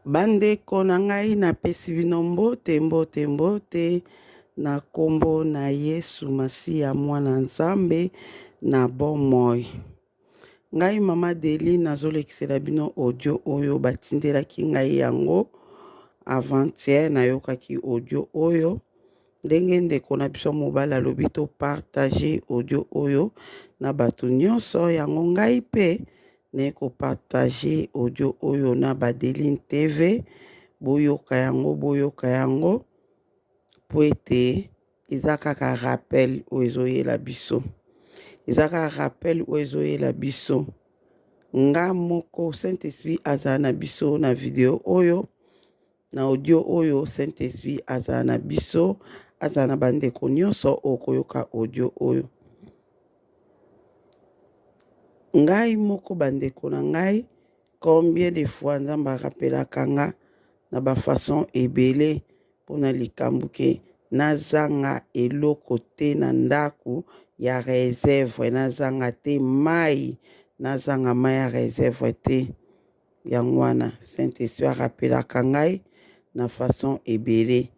Bandeko na ngai napesi bino mbote mbote mbote na nkombo na Yesu Masiya mwana Nzambe na bomoi. Ngai mama Deli nazolekisela bino audio oyo batindelaki ngai yango avant-hier, nayokaki audio oyo ndenge ndeko na biso mobali alobi to partage audio oyo na bato nyonso yango ngai mpe naye ko partager audio oyo na Badeline TV boyoka yango boyoka yango po ete eza kaka rappel oyo ezoyela biso eza kaka rappel oyo ezoyela biso nga moko Saint Esprit azala na biso na video oyo Na audio oyo Saint Esprit azala na biso, azala na bandeko nyonso okoyoka audio oyo. Ngai moko bandeko na ngai, combien de fois Nzambe arapelaka nga na ba façon ebele mpona likambo ke nazanga eloko te na ndako ya reserve, nazanga te mai, nazanga mai ya reserve te. Yango wana Saint Esprit arapelaka ngai na façon ebele.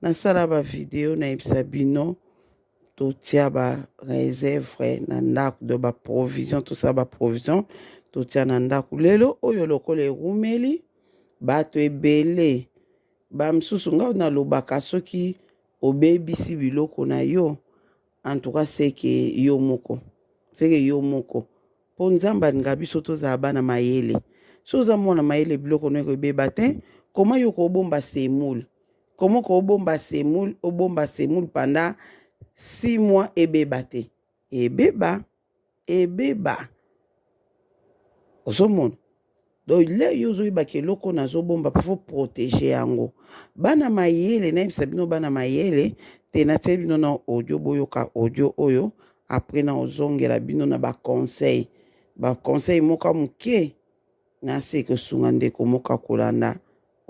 Nasala ba video nayebisa bino totia ba reserve na ndako do ba provision, tosala ba provision totia na ndako. Lelo oyo lokola erumeli bato ebele ba misusu ngai nalobaka soki obebisi biloko na yo en tout cas seke yo moko seke yo moko Po nzambe alingaka biso tozala bana mayele. Soki oza mwana mayele biloko no ekobeba te. Comment yo kobomba semoule? Comment kobomba semoule, obomba semoule pendant 6 mois ebeba te? Ebeba, ebeba. Ozomona? Donc le yo ozoyeba ke eloko nazobomba po faut protéger yango. Bana mayele nayebisa bino bana mayele te natie bino na audio boyoka audio oyo après na ozongela bino na ba conseil ba conseil moko moke nase kosunga ndeko moko akolanda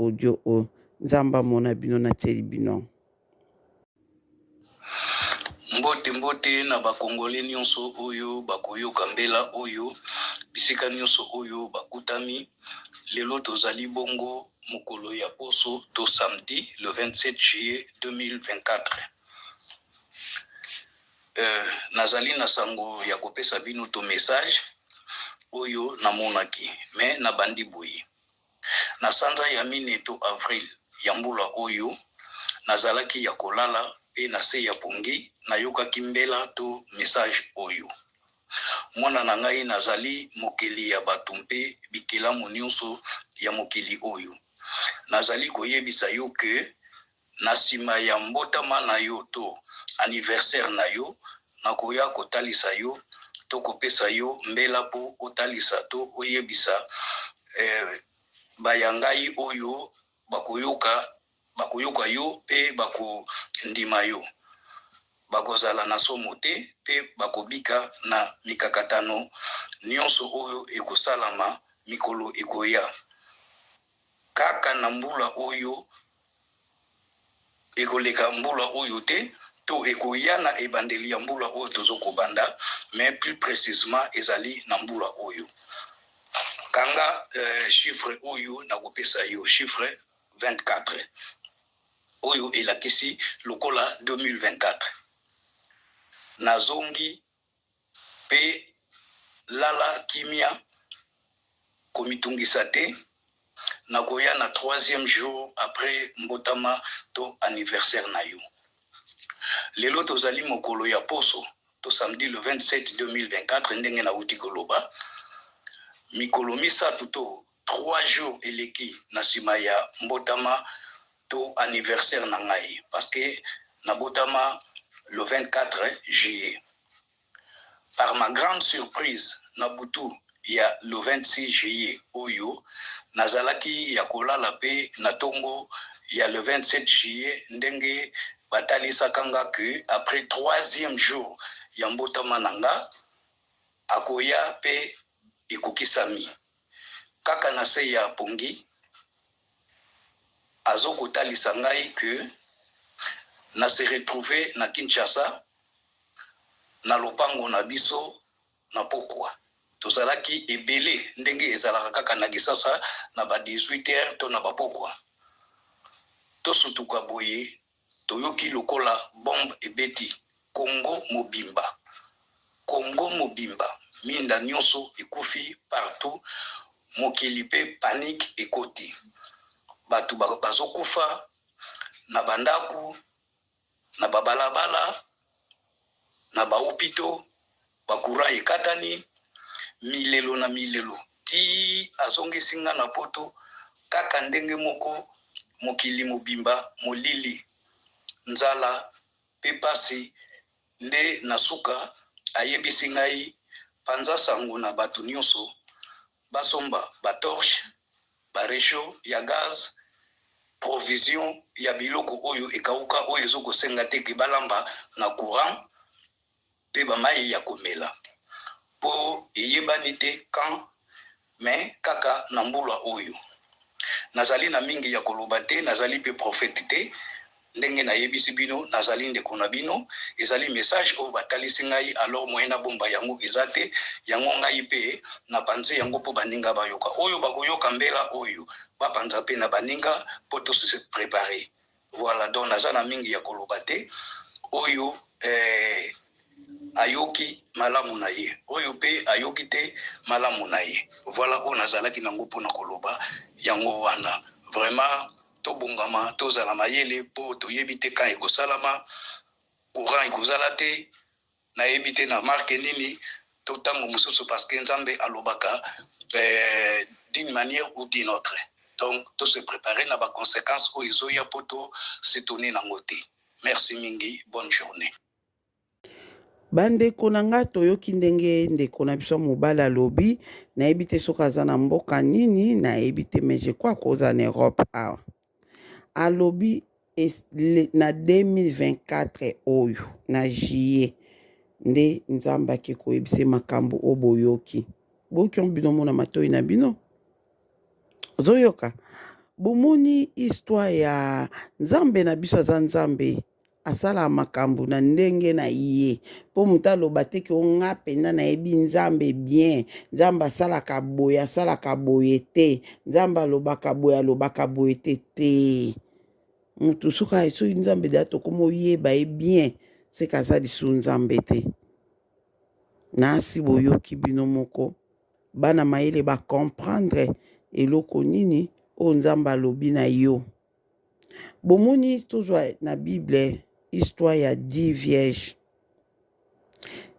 audio oyo nzambe amona bino natieli bino. Mbote mbote na ba congolais nionso oyo bakoyoka mbela oyo bisika nionso oyo bakutami lelo tozali bongo mokolo ya poso to samedi le 27 juillet 2024 euh, nazali na sango ya kopesa bino to message oyo namonaki mais nabandi boye Na sanza ya mine to avril ya mbula oyo, nazalaki ya kolala pe na se ya pongi nayokaki mbela to message oyo, Mwana na ngai, nazali mokeli ya bato mpe bikelamu nionso ya mokili oyo. Nazali koyebisa yo que Na sima ya mbotama na yo to anniversaire na yo, nakoya kotalisa yo to kopesa yo mbela po otalisa to oyebisa ba ya ngai oyo bakoyoka, bakoyoka yo pe bakondima yo. Bakozala na somo te pe bakobika na mikakatano nionso oyo ekosalama mikolo ekoya. Kaka na mbula oyo Ekoleka mbula oyo te to ekoya na ebandeli ya mbula oyo tozo kobanda mais plus precisement ezali na mbula oyo. Kanga chiffre oyo nakopesa yo, chiffre 24 oyo elakisi lokola 2024. Nazongi Pe lala kimia komitungisa te nakoya na troisième jour après mbotama to anniversaire na yo. Lelo tozali mokolo ya poso to samedi le 27 2024 ndenge nawuti koloba mikolo misatu to trois jours eleki na sima ya mbotama to anniversaire na ngai parce que nabotama le 24 juillet. Par ma grande surprise, na butu ya le 26 juillet oyo, nazalaki ya kolala pe na tongo ya le 27 juillet ndenge batalisaka nga que après troisième jour ya mbotama na nga, akoya pe ekokisami. Kaka na se ya pongi, azo kotalisa ngai que na se retrouver na Kinshasa, na lopango na biso na pokwa. Tozalaki ebele ndenge ezalaka kaka na Kisasa na ba 18 heures to na ba pokwa. Tosutuka boye toyoki lokola bombe ebeti Congo mobimba. Congo mobimba minda nionso ekufi partout mokili pe panique ekoti. Batu bazokufa na ba ndaku na ba balabala na ba hopitaux ba courant ekatani milelo na milelo tii azongisi nga na poto kaka ndenge moko mokili mobimba molili nzala pe pasi nde na suka ayebisi ngai panza sango na batu nionso basomba ba torche ba rechaud ya gaz, provision ya biloko oyo ekawuka oyo ezo kosenga te ke balamba na courant pe ba mayi ya komela po eyebani te quand mais kaka na mbula oyo. Nazali na mingi ya koloba te, nazali pe prophète te, Ndenge nayebisi bino, nazali ndeko na bino. Ezali message oyo batalisi ngai, alors moyen nabomba yango eza te. Yango ngai pe napanzi yango po baninga bayoka. Oyo bakoyoka mbela oyo, bapanza pe na baninga po to se preparer. Voilà, donc naza na mingi ya koloba te. Oyo eh, ayoki malamu na ye, oyo pe ayoki te malamu na ye. Voilà oyo nazalaki nango pona koloba yango wana. Vraiment Tobongama, tozala mayele po toyebi te quand ekosalama, courant ekozala te, nayebi te na marque nini to tango mosusu parce que Nzambe alobaka eh, d'une manière ou d'une autre. Donc to se preparer na ba consequences oyo ezoya po to s'etonner nango te. Merci mingi, bonne journee. Bandeko na nga toyoki ndenge ndeko na biso mobali alobi nayebi te soki aza na mboka nini nayebi te mais je crois akozala na Europe awa alobi na 2024 oyo na juillet nde nzambe ake koyebisa ye makambo oyo boyoki boyoki yango bino mona matoi na bino ozoyoka bomoni histoire ya nzambe na biso aza nzambe asalaka makambo na ndenge na ye mpo moto aloba te ke nga mpenza nayebi nzambe bien nzambe asalaka boye asalaka boye te nzambe alobaka boye alobaka boye te te moto soki soki nzambe deya tokoma oyeba ye bien seke aza lisusu nzambe te nasi boyoki bino moko bana mayele bacomprendre eloko nini oyo nzambe alobi na yo Bomoni tozwa na bible histoire ya 10 vierge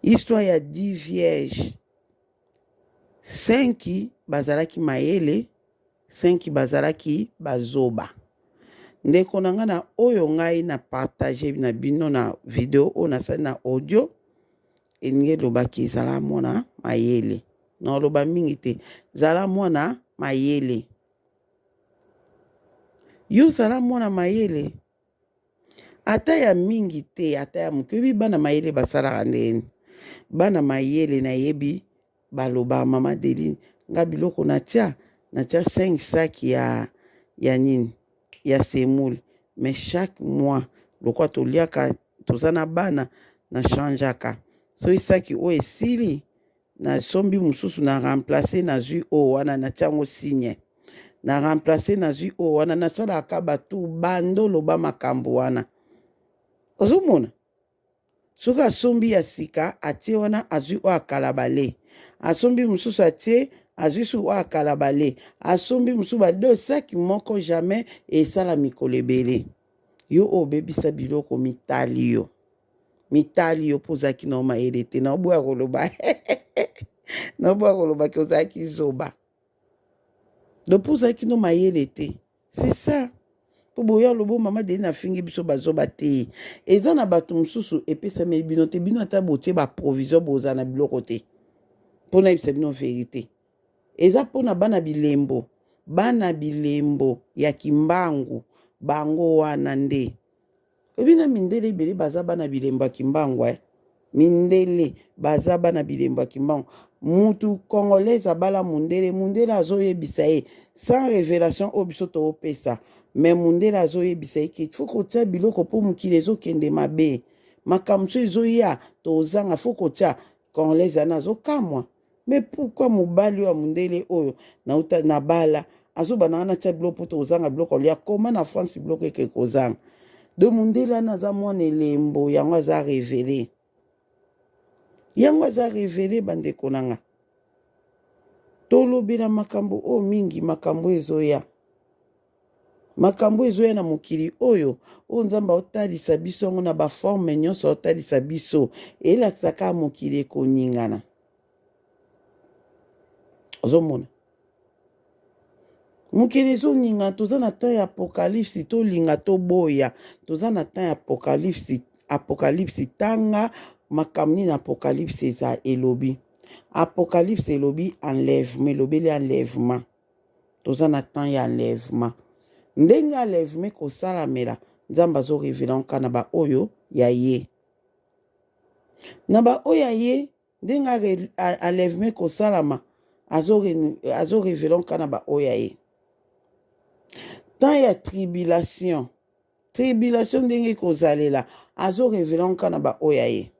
histoire ya 10 vierge 5 bazalaki mayele 5 bazalaki bazoba ndeko na ngai na oyo ngai na partage na bino na video oyo nasali na audio elingi elobaki ezala mwana mayele na oloba mingi te zala mwana mayele Yo zala mwana mayele ata ya mingi te ata ya moke oyebi bana mayele basalaka ndeni bana mayele nayebi baloba mama Deline nga biloko natia natia 5 sac ya ya nini ya semoule mais chaque mois lokola toliaka toza na bana na changeaka soki saki oyo esili Nasombi mosusu na remplacer nazui oyo wana natia yango signe na remplacer nazui oyo wana nasalaka ba tour banda oloba makambo wana ozomona soki asombi ya sika atie wana azui oyo akala bale asombi mosusu atie azui su oyo akala bale asombi mosusu bale saki moko jamais esala mikolo ebele yo oyo obebisa biloko mitali yo mitali yo mpo ozalaki na mayele te naoboya koloba naoboya koloba ke ozalaki zoba donc mpo ozalaki no mayele te c'est ça mpo boya olobo mama deni afingi biso bazoba te eza na bato mosusu epesameli bino te bino ata botie baprovision bozala na biloko te mpo nayebisa bino verite eza mpo na bana bilembo bana bilembo ya kimbangu bango wana nde Oyebi na mindele ebele baza bana bilembo ya kimbangu eh. Mindele baza bana bilembo ya kimbangu. Mutu congolaise abala mundele, mundele azoyebisa ye sans revelation oyo biso toopesa. Mais mundele azoyebisa ye ke faut kotia biloko po mokili ezokende mabe. Makambo so ezoya tozanga faut kotia. Congolaise wana azokamwa. Mais pourquoi mobali oyo ya mondele oyo nauta na bala azobana nga natia biloko mpo tokozanga biloko lia koma na France biloko eke kozanga de mondele wana aza mwana elembo yango aza revele yango aza revele bandeko na nga tolobela makambo oyo mingi makambo ezoya Makambo ezoya na mokili oyo, oyo Nzambe aotalisa biso yango na baforme nyonso aotalisa biso, elakisa kaka mokili ekoningana. Ozomona mokili ezoningana, toza na temps ya apocalypse, tolinga toboya, toza na temps ya apocalypse. Apocalypse, tanga makambo nini apocalypse eza elobi. Apocalypse elobi enlèvement, elobeli enlèvement. Toza na temps ya enlèvement. Ndenge enlèvement ekosalamela, Nzambe azo revela yango kaka na ba oyo ya ye. Na ba oyo ya ye, ndenge enlèvement ekosalama, azo revela yango kaka na ba oyo ya ye. Temps ya tribulation, tribulation ndenge ekozalela, azo revela yango kaka na ba oyo ya ye.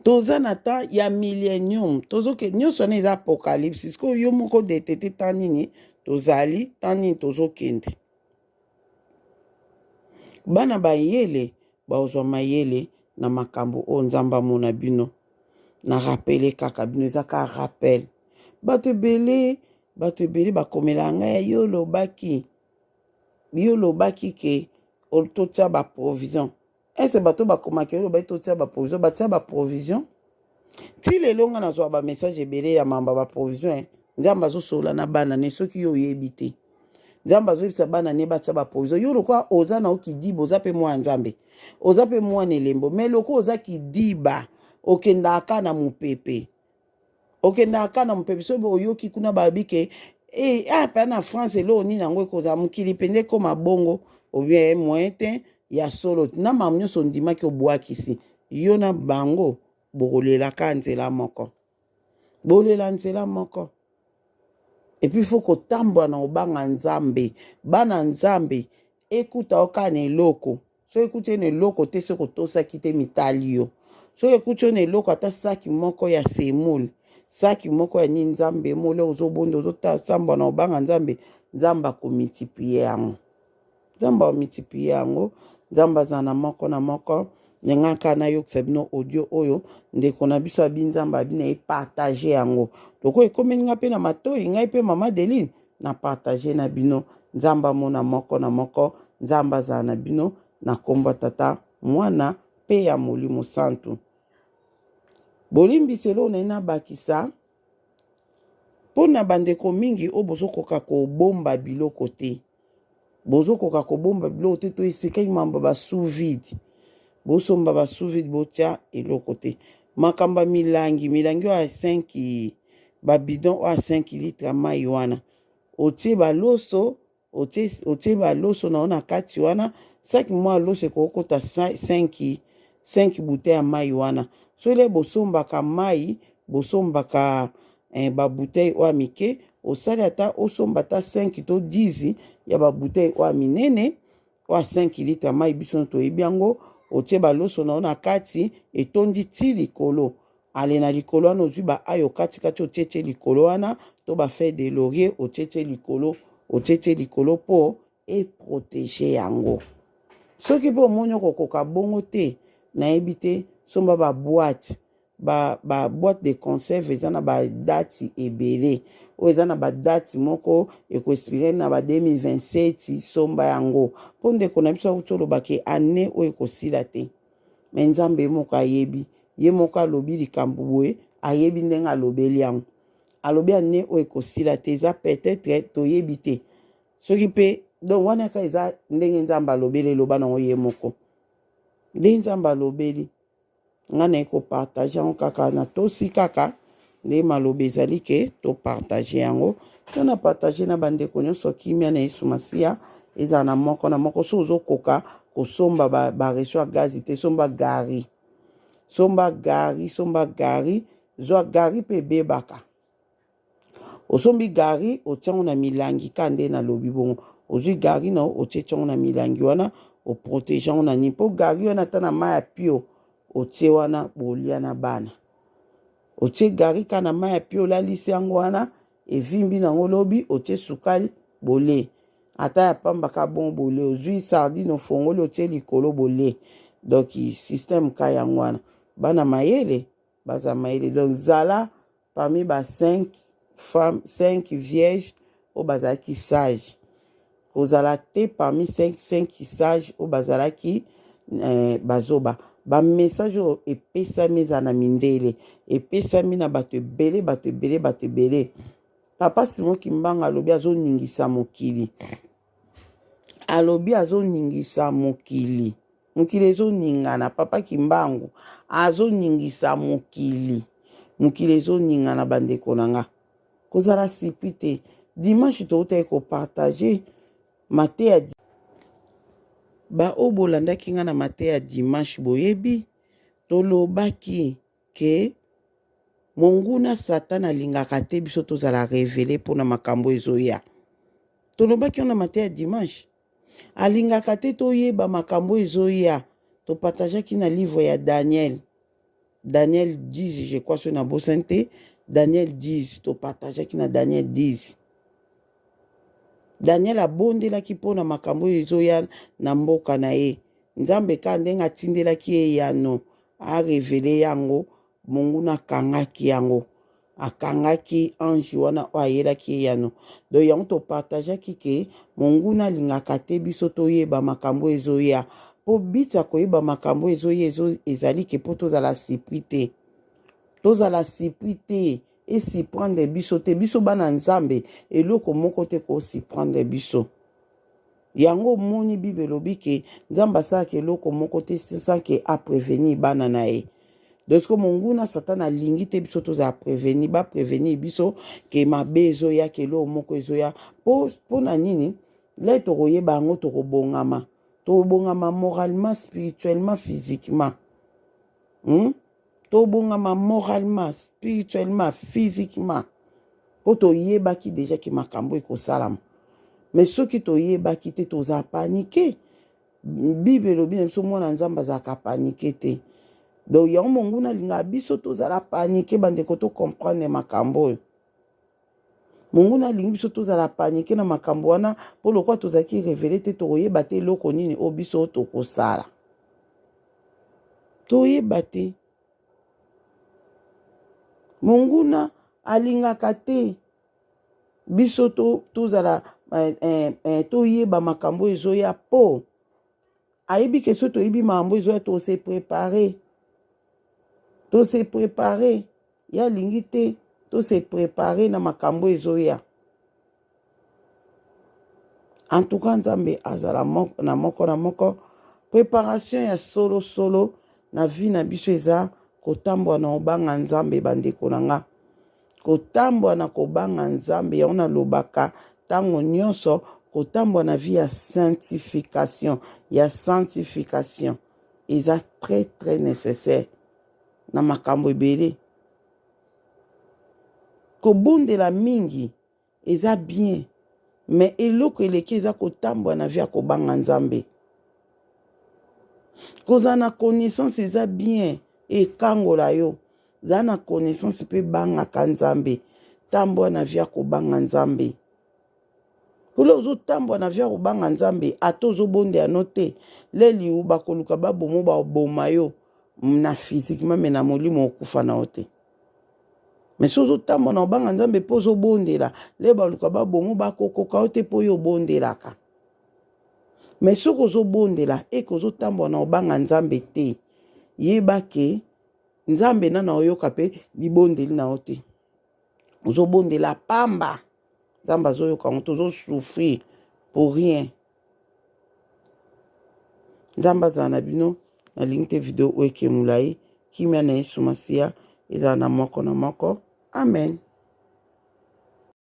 Toza na temps ya millennium, tozoke nyonso wana eza apocalypse. Sikoyo yo moko detete temps nini tozali, temps nini tozokende. Bana bayele bakozwa mayele na makambo oyo Nzambe amona bino. Na rappele kaka bino, eza kaka rappel. Bato ebele, bato ebele bakomelaka ngai yo olobaki, yo olobaki ke totia ba provision. Est-ce bato bakomaki oyo bai totia ba provision, batia ba provision ti lelo nga nazwa ba message ebele ya mamba ba provision eh. Nzambe azosola na bana ne soki yo oyebi te. Nzambe azoyebisa bana ne batia ba provision. Yo lokola oza na yo kidiba, oza mpe mwana Nzambe, oza mpe mwana elembo, mais lokola oza kidiba okendaka kaka na mopepe, okendaka kaka na mopepe. Soki oyoki kuna balobi ke eh, ah, pa na France eloko nini yango ekozala mokili mpenza ekoma bongo, obien moyen te ya solo na makambo nyonso ondimaki obwakisi yo na bango, bokolela kaka nzela moko, bolela nzela moko. Epuis fo kotambola na kobanga Nzambe. Bana Nzambe ekuta yo kaka na eloko, soki ekuti yo na eloko te, soki otosaki te mitali yo. Soki ekuti yo na eloko ata saki moko ya semoule, saki moko ya nini, Nzambe mole ozobonda ozosambwa na kobanga Nzambe, Nzambe akomultiplie yango, Nzambe amultiplie yango. Nzambe azala na moko na moko. Ndenge kaka nayokisa bino audio oyo ndeko na biso abi Nzambe abi na ye partage yango, lokola ekomeli ngai mpe na matoi ngai mpe mama Adeline na partage na bino. Nzambe amona moko na moko, Nzambe azala na bino na nkombo ya Tata, Mwana mpe ya Molimo Santu. Bolimbisi eloko na ye nabakisa mpo na bandeko mingi oyo bozokoka kobomba biloko te, bozokoka kobomba biloko te, to esekaki mambo ba sous vide, bosomba ba sous vide botia eloko te. Makambo ya milangi, milangi oyo ya 5 ba bidon oyo ya 5 litre ya mai wana, otie baloso, otie, otie baloso na yo na kati wana, saki mwa loso ekoki kota 5 bouteille ya mai wana. Soki bosombaka mai, bosombaka ba bouteille oyo ya mike, osali ata osomba ata 5 to 10 ya ba bouteille oyo ya minene oyo ya 5 litre ya mai, biso toyebi yango. Otie baloso na yo na kati, etondi ti likolo. Ale na likolo wana ozwi ba ayo katikati otie tie likolo wana, to ba feuille de laurier otie tie likolo, otie tie likolo mpo eprotege yango. Soki mpe omoni okokoka bongo te, nayebi te, somba ba boîte, ba boîte de conserve eza na ba date ebele, oyo eza na ba date moko ekoexpire na ba 2027, somba yango mpo ndeko na biso akuti oloba ke année oyo ekosila te. Me Nzambe ye moko ayebi, ye moko alobi likambo boye, ayebi ndenge alobeli yango, alobi année oyo ekosila te, eza peut-être toyebi te soki mpe donc wana kaka eza ndenge Nzambe alobeli, eloba nango ye moko nde Nzambe alobeli. Nga naye kopartage yango kaka na tosi kaka nde maloba ezali ke topartage yango, to na partage na bandeko nyonso. Kimia na Yesu Masiya ezala na moko na moko. So ozokoka kosomba ba reso ya gazi te, somba gari, somba gari, somba gari, zwa gari mpe ebebaka. Osombi gari, otiango na milangi ka nde nalobi bongo. Ozwi gari na otie tiango na milangi wana, oprotege yango na nini, mpo gari wana ata na mai ya pio otie wana, bolia na bana. Otie gari ka na mai ya pio, olalisi yango wana, evimbi nango, lobi otie sukali, bolie. Ata ya pamba ka bon, bolie. Ozwi sardine, ofongoli, otie likolo, bolie. Donc système ka yango wana. Bana mayele baza mayele. Donc zala parmi ba 5 femmes, 5 vierges oyo bazalaki sage. Kozala te parmi 5 sage oyo bazalaki bazoba. Bamessage oyo epesami eza na mindele, epesami na bato ebele, bato ebele, bato ebele. Papa Simon Kimbanga alobi azoningisa mokili, alobi azoningisa mokili, mokili ezoningana. Papa Kimbangu azoningisa mokili, mokili ezoningana. Bandeko na nga, kozala surpris te. Dimanche toutaki kopartager mateya. Baoyo bolandaki nga na mateya dimanche, boyebi tolobaki ke monguna Satan alingaka te biso tozala révélé mpona makambo ezoya. Tolobaki wana mateya dimanche, alingaka te toyeba makambo ezoya. Topartageaki na livre ya Daniel, Daniel 10 je crois, soki nabosani te, Daniel 10. Topartageaki na Daniel 10. Daniel abondelaki mpona makambo oyo ezoya na mboka na ye. Nzambe kaka ndenge atindelaki ye yano, arévéler yango. Monguna akangaki yango, akangaki ange wana oyo ayelaki ye yano. Donc yango topartageaki ke monguna alingaka te biso toyeba makambo ezoya, mpo biti ya koyeba makambo ezoya ezali ke mpo tozala surpris te, tozala surpris te, esurprendre biso te. Biso bana Nzambe, eloko moko te kosurprendre biso. Yango omoni Bible elobi ke Nzambe asalaka eloko moko te sans ke aprévenir bana na ye. Donc siko monguna Satan alingi te biso tozala prévenir, baprévenir biso ke mabe ezoya, ke eloko moko ezoya. Mpo na nini? Le tokoyeba yango, tokobongama, tokobongama moralement, spirituellement, physiquement, Tobongama moralement, spirituellement, physiquement, mpo toyebaki déjà ke makambo ekosalama. Mais soki toyebaki te, toza paniqué. Bible elobi na biso, mwana Nzambe azalaka paniqué te. Donc yango monguna alingaka biso tozala paniqué. Bandeko, tocomprendre makambo oyo. Monguna alingi biso tozala paniqué na makambo wana, mpo lokola tozalaki révélé te, tokoyeba te eloko nini oyo biso tokosala, toyeba te. Monguna alingaka te biso tozala toyeba makambo ezoya, mpo ayebi ke so toyebi makambo ezoya, tose préparer, tose préparer. Ye alingi te tose préparer na makambo ezoya. En tout cas, Nzambe azala na moko na moko. Préparation ya solosolo na vie na biso eza kotambwa na kobanga Nzambe. Bandeko na nga, kotambwa na kobanga Nzambe, yango nalobaka ntango nyonso, kotambwa na vie ya sanctification, ya sanctification eza très très nécessaire na makambo ebele. Kobondela mingi eza bien, mais eloko eleki eza kotambwa na vie ya kobanga Nzambe. Kozala na connaissance eza bien, ekangola yo. Zala na connaissance mpe bangaka Nzambe, tambwa na vie ya kobanga Nzambe. Mpona ozotambwa na vie ya kobanga Nzambe, ata ozobondela no te, leli bakoluka babomo, baboma yo na physiquement, mais na molimo okufa na yo te. Mais so ozotambwa na kobanga Nzambe mpo ozobondela, le baluka babomo, bakokoka yo te, mpo oyo obondelaka. Mais soki ozobondela eke ozotambwa na kobanga Nzambe te, yeba ke Nzambe nana oyoka mpe libondeli na yo te. Ozobondela pamba, Nzambe azoyoka yango, tozosouffrir pour rien. Nzambe azala na bino. Nalingi te video oyo eke molai. Kimia na Yesu Masiya ezala na moko na moko. Amen.